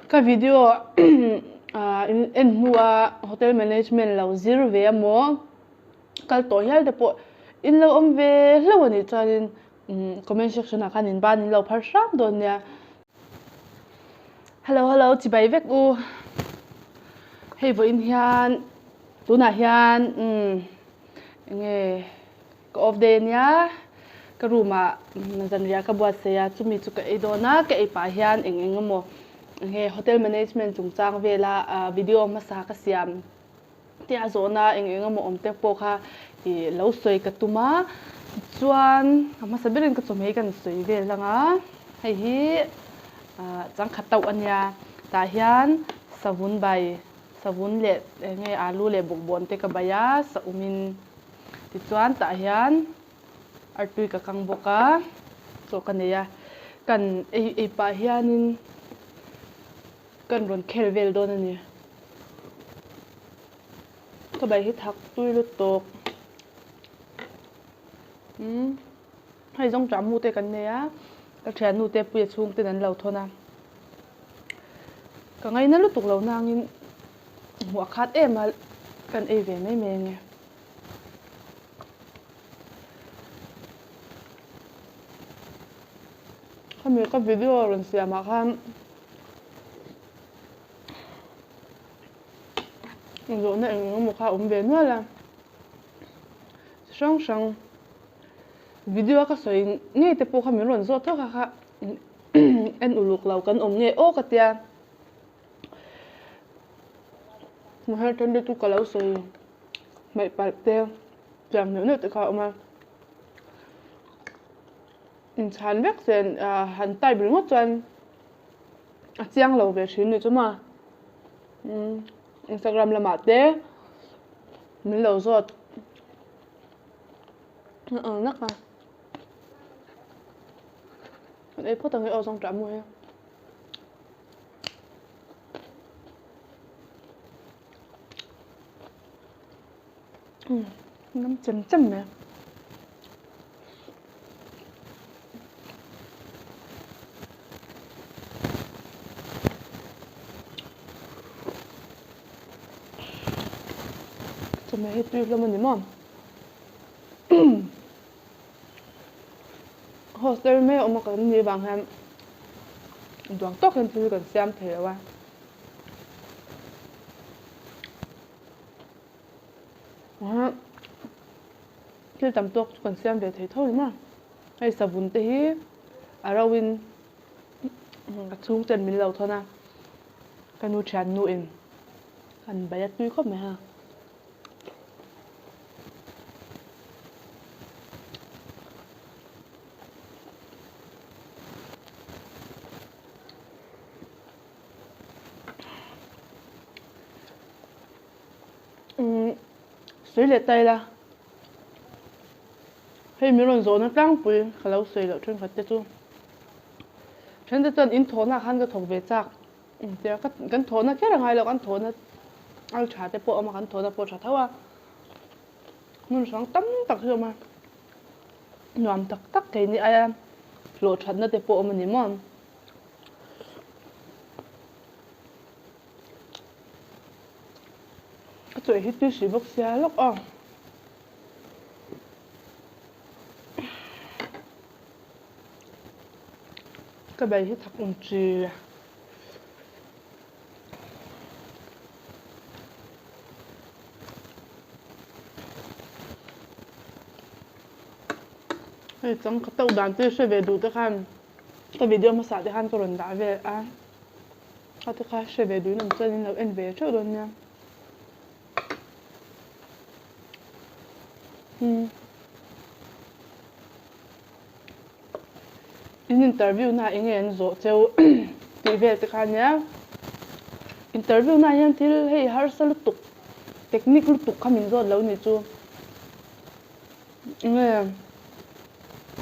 Ka video in en hnua hotel management lo zir ve emaw kal tawh hial te pawh in lo awm ve hlauh a nih chuanin comment section ah khan in ban in lo phar hram dawn nia. Hello hello chibai vek u hei vawiin hian tunah hian enge Ka off day ania, ka room ah zanriah ka buatsaih a, chumi chu ka ei dawn a, ka ei pah hian eng eng emaw enge hotel management chungchang vela video hmasa ka siam te a zawhna eng eng emaw awm te pawh kha ih lo sawi ka tum a, tichuan a hmasa berin ka chawhmeh hi kan sawi vel ang a, hei hi changkhat tauh ania, tah hian savun bai savun leh enge alu leh bawkbawn te ka bai a, saum in. Tichuan tah hian artui ka kang bawk a, chaw ka nei a, kan ei ei pah hianin kan rawn khel vel dawn a ni. Ka bai hi thak tui lutuk. Umm hei zawng ṭah mu te kan nei a, ka ṭhiannu te puia chhung ten an lo thawn a, ka ngaina lutuk lo nangin hmuh a khat em a kan ei ve mai mai ange. Khami ka video rawn siam ah khan zawhna eng eng emaw kha a awm ve nual a, chi hrang hrang video a ka sawi ngei te pawh kha min rawn zawt tho kha kha en uluk lo kan awm ngei aw ka tia. Hmuhher te chu ka lo sawi hmaih palh te tiang neuh neuh te kha a awm a inchhan vek chen han type ringawt chuan a chiang lo ve thin ni chu maw Instagram lamah te min lo zawt nak a kan ei phawt ang e aw zawng tah mu hi. Ngam chem chem mai. Chawhmeh hi tui hlawm a ni maw? Hostel mai a awm a kan nih vang hian duang tawk hian thil kan siam thei lo a. Thil tam tawk chu kan siam ve thei tho ni maw. Hei savun te hi a ro in ka chhung ten min lo thawn a, ka nu thian nu in kan bai a tui khawp mai ha. Sawi leh ta ila hei min rawn zawhna tlangpui ka lo sawi loh thenkhat te chu then te chuan in thawhna ah khan ka thawk ve chak. Engtia ka kan thawhna kher a ngai lo kan thawhna al tha te pawh a awm a kan thawhna pawh a tha tho a hmun hrang tam tak hi a awm a nuam tak tak thei ni aia hlawh thatna te pawh a awm a ni maw. Ka chawih hi tui hrih bawk sia lawk a. Ka bai hi thak awm chi. Hei chang ka tauh dan te hre ve duh te khan ka video hmasa te khan ka rawn dah vel a kha te kha hre ve duhin awm chuan in lo en ve theuh dawn nia. Umm in interview na enge an zawh cheu tih vel te kha ania interview na hian thil hei harsa lutuk technique lutuk kha min zawt lo ni chu enge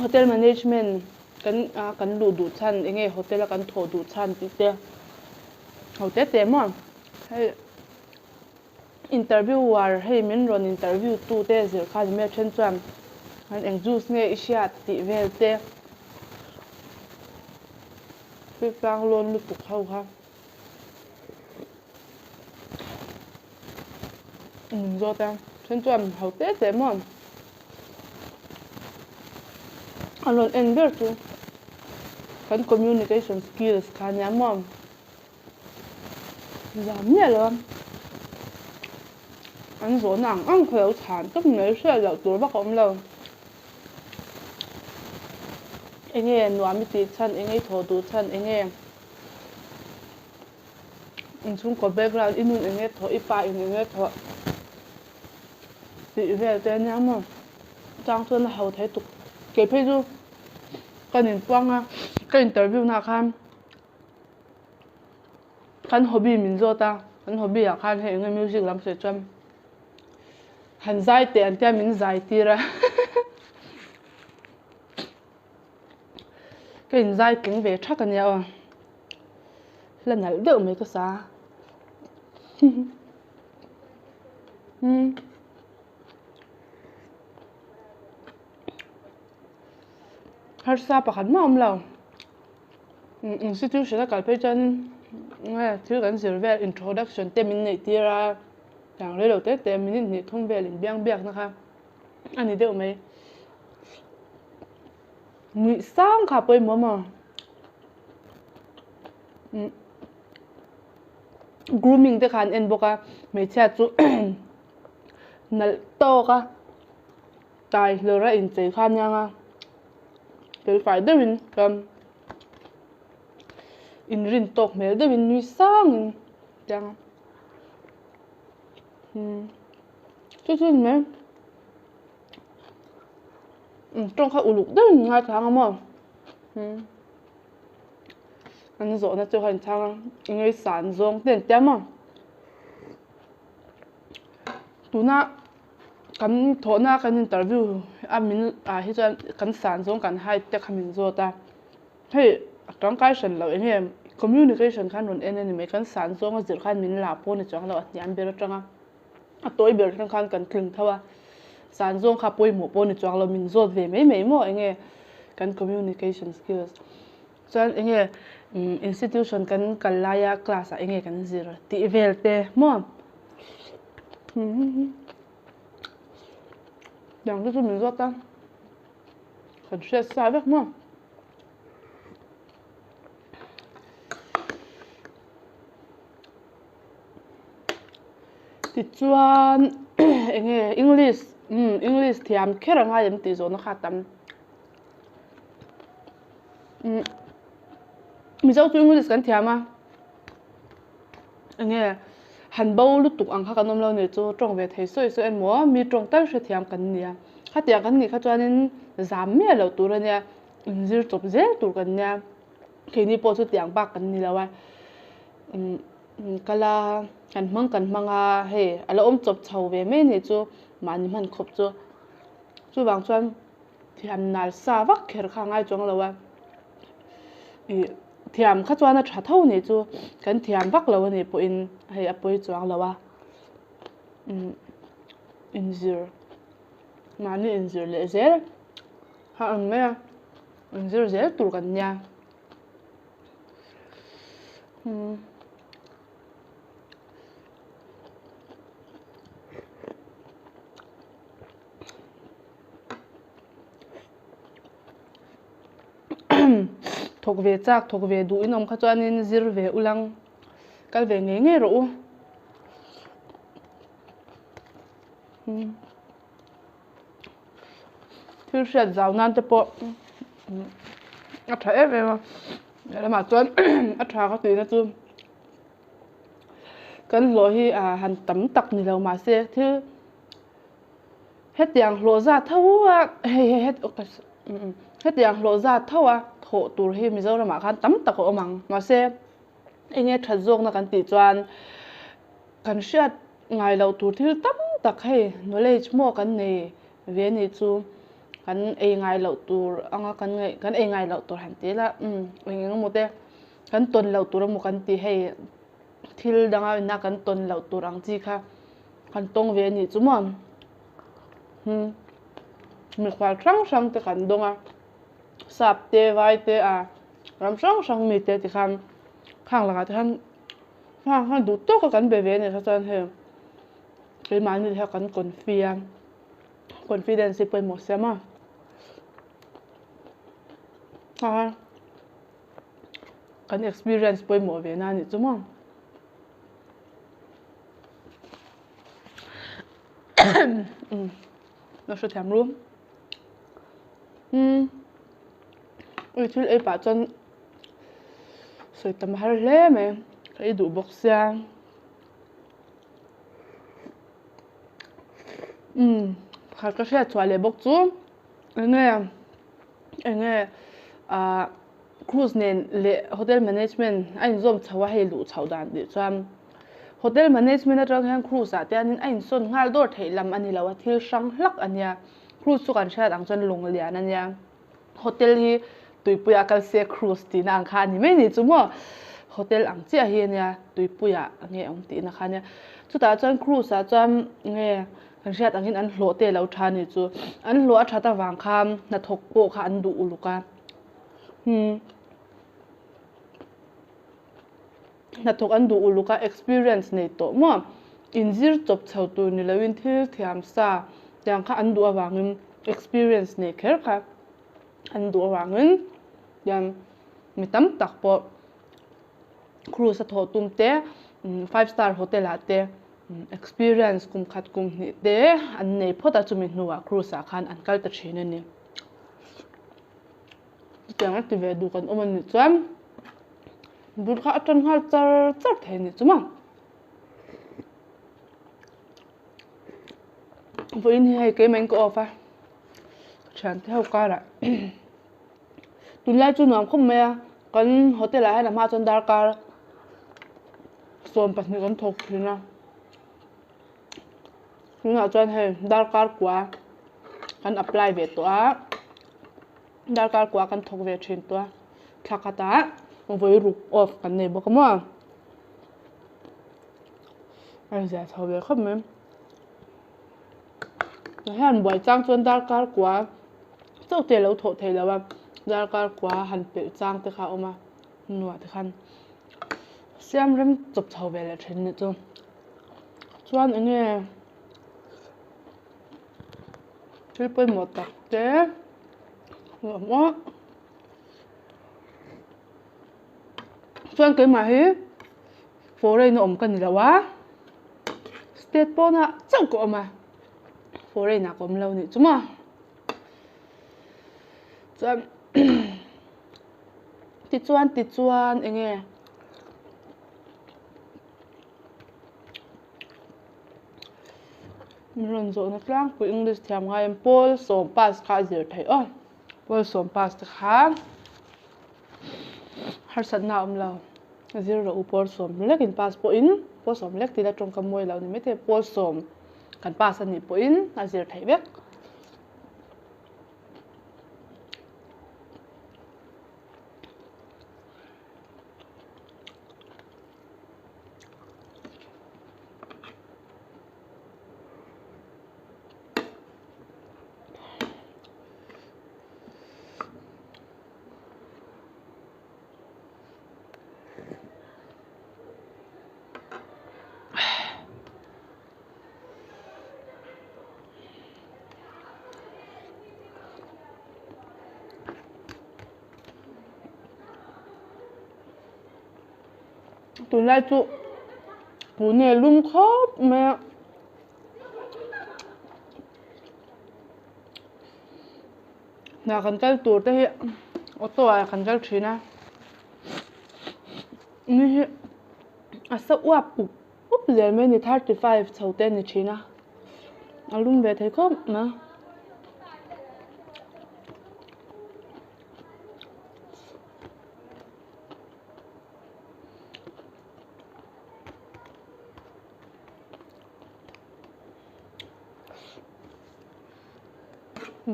hotel management kan kan luh duh chhan enge hotel a kan thawh duh chhan tih te ho te te maw hei. Interviewer, Hei min rawn interview tu te zir khan i hmel then chuan an eng juice nge i hriat tih vel te thil tlang lawn lutuk ho kha. Min zawt a, then chuan ho te te maw a rawn en ber chu kan communication skills kha ania maw zam miah lo a, an zawhna ang ang kha lo chhan tawp mai hriat loh tur vak a awm lo. Enge nuam i tih chhan, enge i thawh duh chhan, enge. Inchhungkaw background i nun enge thawh i pa in enge thawh tih vel te ania maw chang chuan a ho thei tuk kei phei chu ka inpuang a ka interview na ah khan kan hobby min zawt a kan hobby ah khan hei enge music lam sawi chuan han zai teh an tia min zai tir a. Ka inzai tling ve thak ania aw. Hla nalh deuh mai ka sa. Harsa pakhat mah a awm lo. Institution a kal phei chuan nge thil kan zir vel introduction te min neih tir a, tiang rei lo te te minute hnih thum vel inbiang biakna kha a ni deuh mai. Nuih sang kha pawimawh maw? Grooming te kha an en bawk a, hmeichhia chu nalh tawk a, tai hlawr a inchei kha aniang a, felfai deuhin chuan inrin tawk hmel deuhin nui sangin tiang a. Chu chu ni mai. Tawng kha uluk deuhin min ngaithla ang maw? An zawhna chu kha inchhang a, i ngaihsan zawng te an tia maw? Tuna kan thawhna kan interview a min ah hi chuan kan san zawng kan height te kha min zawt a, hei a tangkai hran loh eng nge communication khan rawn en a ni mai, kan san zawng a zir khan min la pawh a ni chuang lo a hniam ber atanga. A tawi ber thleng khan kan tling tho a, san zawng kha pawimawh pawh a ni chuang lo, min zawt ve mai mai maw eng nge kan communication skills chuan eng nge institution kan kal laia class ah eng nge kan zir tih vel te maw tiang te chu min zawt a, kan hriat sa vek maw. Tichuan eng nge English umm English thiam kher a ngai em tih zawhna kha a tam. Umm Mizo chu English kan thiam a, eng nge han bo lutuk ang kha kan awm lo nih chu tawng ve thei sawi sawi emaw mi tawng tal hrethiam kan ni a, khatiang kan nih kha chuanin zam miah loh tur a nia, inzir chawp zel tur kan nia. Keini pawh chu tiang bak kan ni lo a, umm kal a kan hmang kan hmang a hei a la awm chawp chho ve mai anih chu mahni hman khawp chu chuvang chuan thiam nal sa vak kher kha a ngai chuang lo a ih thiam kha chuan a tha tho anih chu kan thiam vak lo anih pawhin hei a pawi chuang lo a umm inzir mahni inzir leh zel kha a ni mai a. An zir zel tur kan nia. Hmm. Thawk ve chak, thawk ve duh in awm kha chuanin zir ve ulang kal ve ngei ngei rawh u. Hmm. Thil hriat zau nan te pawh a tha em em a lehlamah chuan a tha ka tihna chu kan hlawh hi ah han tam tak ni lo mahse thil hetiang hlawh zat tho a hei hei het hetiang hlawh zat tho a thawh tur hi Mizoramah khan tam tak a awm ang mahse eng nge that zawkna kan tih chuan kan hriat ngai loh tur thil tam tak hei knowledge maw kan nei ve anih chu kan ei ngai loh tur anga kan ngaih kan ei ngai loh tur han ti ila umm eng eng emaw te kan tawn loh tur emaw kan ti hei thil danga ina kan tawn loh tur ang chi kha kan tawng ve anih chu maw umm mikhual hrang hrang te kan dawng a sap te vai te a ram hrang hrang mi te tikhan khang lakah te khan. Hma khan duh tawk a kan be ve anih kha chuan hei Keimahni kha kan confi a, confidence hi pawimawh sia maw. A kan experience pawimawh ve na a nih chu maw. Ka hrethiam ru. Umm ui thil ei pah chuan sawi tam har hle mai ka ei duh bawk sia. Umm pakhat ka hriat chhuah leh bawk chu eng nge eng nge ah cruise nen leh hotel management a inzawm chho a hei luh chhoh dan tih chuan hotel management atang hian cruise ah te hianin a insawn nghal dawr theih lam a ni lo a thil hrang hlak a nia cruise chu kan hriat ang chuan lung lian a nia hotel hi tuipuiah kal se cruise tihna ang kha a ni mai ni chu maw hotel ang chiah hi a nia tuipuiah nge awm tihna kha a nia chutah chuan cruise ah chuan nge kan hriat angin an hlawh te lo tha a ni chu an hlawh a that avang khan hnathawk pawh kha an duh uluk a hmm hnathawk an duh uluk a experience nei tawh maw inzir chawp chho tur ni loin thil thiam sa tiang kha an duh avangin experience nei kher kha an duh avangin tiang mi tam tak pawh cruise a thawh tum te five star hotel ah te experience kum khat kum hnih te an nei phawt a chumi hnuah cruise ah khan an kal ta thin a ni. Chutiang a ti ve duh kan awm a nih chuan bul kha a tan nghal char char thei a nih chu maw. Vawiin hi hei keimah in ka off a, ka thiante ho karah tunlai chu nuam khawp mai a, kan hotel ah hian a hma chuan darkar 12 kan thawk thin a. Tunah chuan hei darkar kua kan apply ve tawh a darkar kua kan thawk ve thin tawh a thla khatah vawi ruk off kan nei bawk a maw a inziah chho ve khawp mai tah hian buai chang chuan darkar kua chauh te a lo thawh theih loh a darkar kua han pelh chang te kha a awm a hnuah te khan siam rem chawp chho ve leh thin nih chu. Chuan eng nge thil pawimawh tak te a awm a chuan keimah hi foreign a awm ka ni lo a state pawnah chauh ka awm a foreign ah ka awm lo nih chu maw chuan tichuan tichuan eng nge. Min rawn zawhna tlangpui English thiam ngaiin pawl sawm pass kha a zir theih aw. Pawl sawm pass te kha harsatna a awm lo. Zir rawh u pawl sawm lekin pass pawhin pawl sawm lek tih la tawngkam mawi lo ni maithei pawl sawm kan pass a nih pawhin a zir theih vek. Tunlai chu Pune lum khawp mai a hna kan kal tur te hi auto ah kan kal thin a ni hi a sa uap up up zel mai a ni 35 chho te a ni thin a a lum ve thei khawp mai.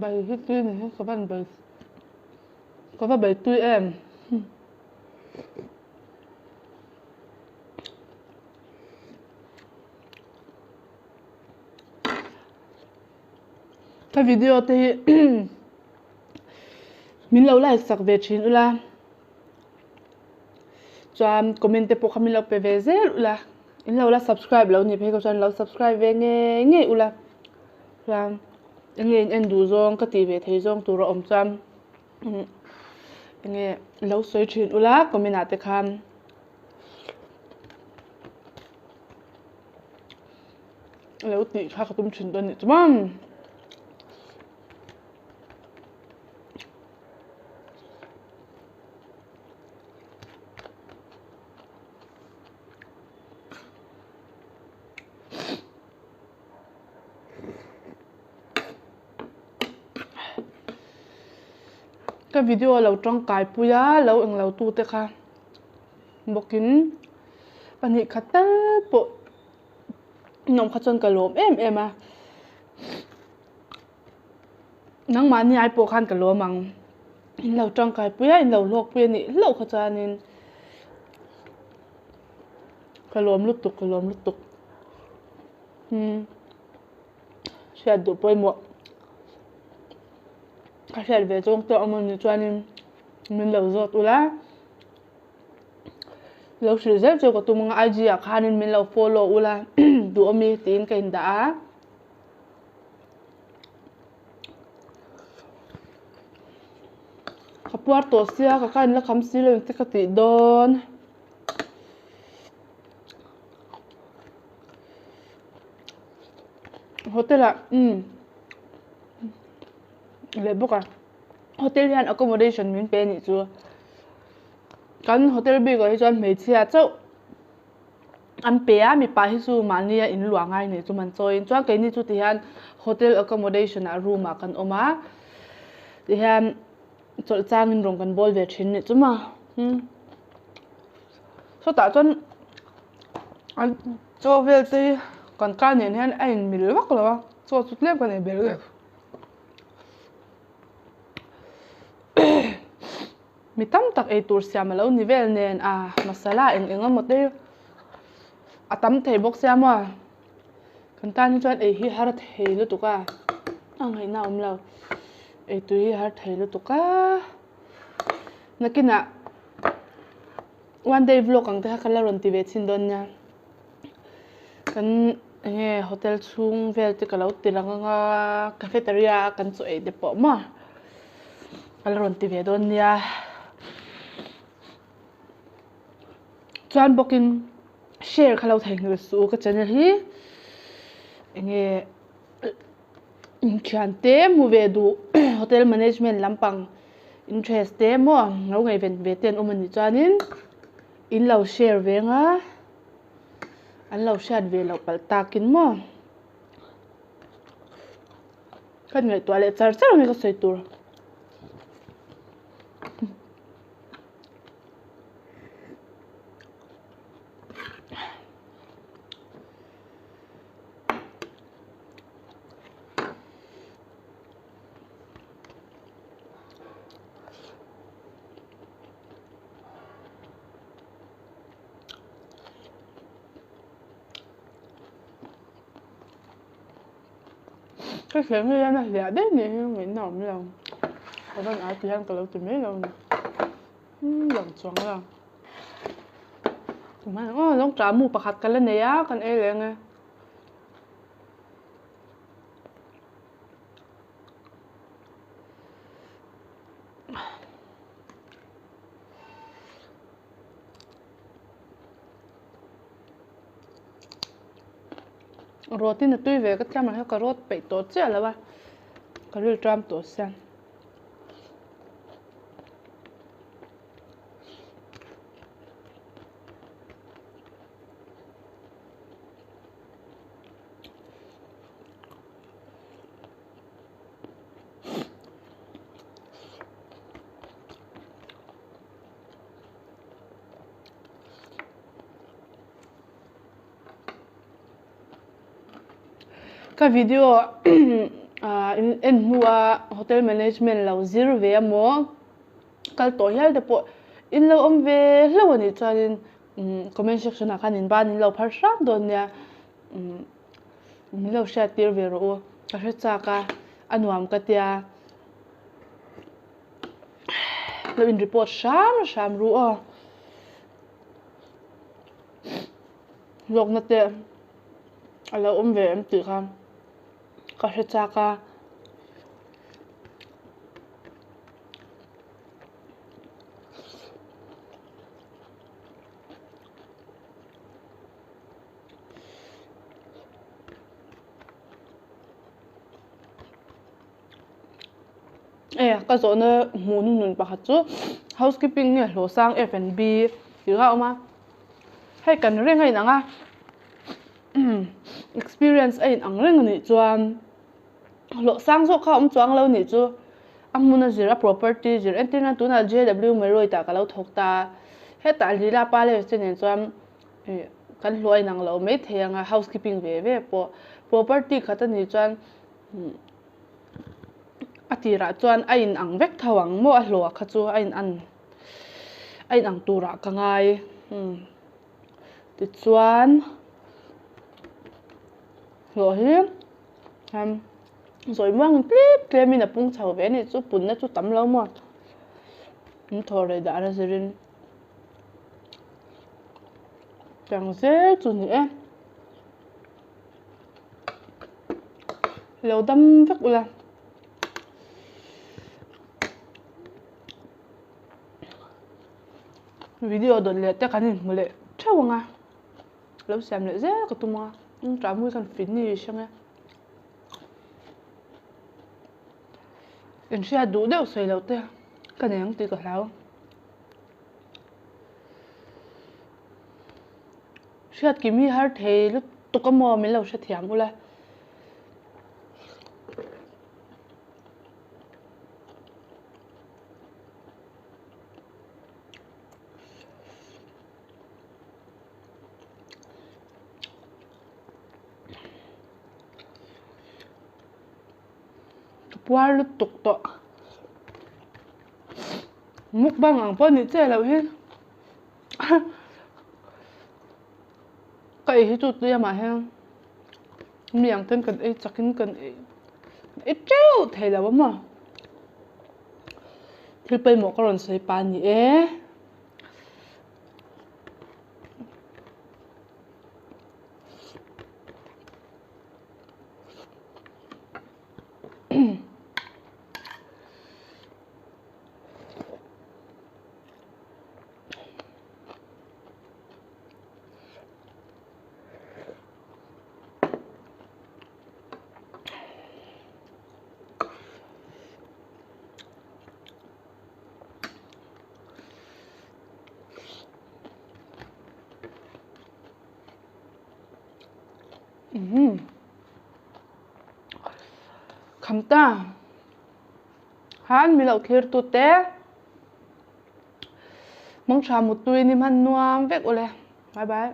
Bai hi tui ni hi ka van bai ka va bai tui em ka video te hi min lo like sak ve thin ula chuan comment te pawh kha min lo pe ve zel ula. In lo la subscribe lo nih phei kha chuan lo subscribe ve ngei ngei ula chuan enge in en duh zawng ka tih ve thei zawng tur a awm chuan enge lo sawi thin ula comment ah te khan. Lo tih kha ka tum thin dawn nih chu maw. Ka video lo tangkai pui a lo englo tute kha bawkin pahnih khat tal pawh nawm kha chuan ka lawm em em a nangmahni ai pawh khan ka lawm ang in lo tangkai pui a in lo hlawk pui a nih hlauh kha chuanin ka lawm lutuk ka lawm lutuk umm hriat duh pawimawh ka hriat ve zawng te a awm anih chuanin min lo zawt ula. Lo hrilh zel chu ka tum ang a IG ah khanin min lo follow ula duh awm i tiin ka indah a. Ka puar tawh sia ka ka inla kham si lo engti ka tih dawn. Hotel ah umm leh bawk a hotel hian accommodation min pe anih chu. Kan hotel bik ah hi chuan hmeichhia chauh an pe a mipa hi chu mahni a in luah ngai nei chu man chawiin chuan keini chu tihian hotel accommodation ah room ah kan awm a tihian chawlh changin rawn kan bawl ve thin nih chu maw sawtah chuan an chaw vel te hi kan kar nen hian a in mil vak lo a chaw chu tlem kan ei ber ber. Mi tam tak ei tur siam a lo ni vel nen a masala eng eng emaw te a tam thei bawk sia maw kan tan hi chuan ei hi har thei lutuk a a ngaihna a awm lo ei tui hi har thei lutuk a nakinah one day vlog ang te kha ka la rawn ti ve chhin dawn nia kan enge hotel chhung vel te ka lo ti lang anga cafeteria a kan chaw ei te pawh maw. Ka la rawn ti ve dawn nia. Chuan bawkin share kha lo theihnghilh suh u ka channel hi enge inthiante hmu ve duh hotel management lampang interest te maw lo ngaihven ve te an awm anih chuanin in lo share ve anga an lo hriat ve loh palh takin maw. Ka ngaihtuah leh char char ang ka sawi tur. Ka hriat hi hian a hliah daih nih hi ngaihna awm lo ka rawn ai ti hian ka lo ti mai lo ni umm lang chuang lo aw lawng ṭah mu pakhat ka la nei a kan ei leh ang e. Rawtin a tui ve ka tlam ang hian ka rawt peih tawh chiah lo a ka ril ṭam tawh sia. Ka video in en hnua hotel management lo zir ve emaw kal tawh hial te pawh in lo awm ve hlauh anih chuanin comment section ah khan in ban in lo phar hram dawn nia min lo hriat tir ve rawh u ka hre chak a a nuam ka tia lo in report hram hram ru aw. Hlawkna te a lo awm ve em tih kha ka hre chak a. E ka zawhna hmuh nun pakhat chu housekeeping nge hlawhsang F&B tih kha a awm a hei kan reng a inang a experience a inang reng anih chuan hlawhsang zawk kha a awm chuang lo anih chu a hmun a zir a property zir entir nan tunah J_W Marriott ah ka lo thawk ta a hetah Lila Palace te nen chuan ih kan hlawh a inang lo maithei ang a housekeeping ve ve pawh property khat anih chuan. A tirah chuan a in ang vek tho ang maw a hlawh kha chu a in an a in ang turah ka ngai tichuan hlawh hi zawi muang tlem tlem in a pung chho ve a nih chu punna chu tam lo maw an thaw rei dan a zirin tiang zel chu ni e. Lo dam vek ula. Video dawt leh te kan inhmu leh theuh ang a. Lo siam leh zel ka tum a. Ṭah mui khan finish ang e. Inhriat duh deuh sawi loh te ka nei ang tih ka hlau. Hriat kim hi har thei lutuk a maw min lo hrethiam ula. Ka puar lutuk tawh. Mukbang ang pawh nih chiah loh hi. Ka ei hi chu tui amah hian mi ang ten kan ei chak in kan ei ei teuh thei lo a maw thil pawimawh ka rawn sawi pa ni e. Kham ta han min lo thlir tute. Mangtha Muttui ni hman nuam vek ule. Bye bye.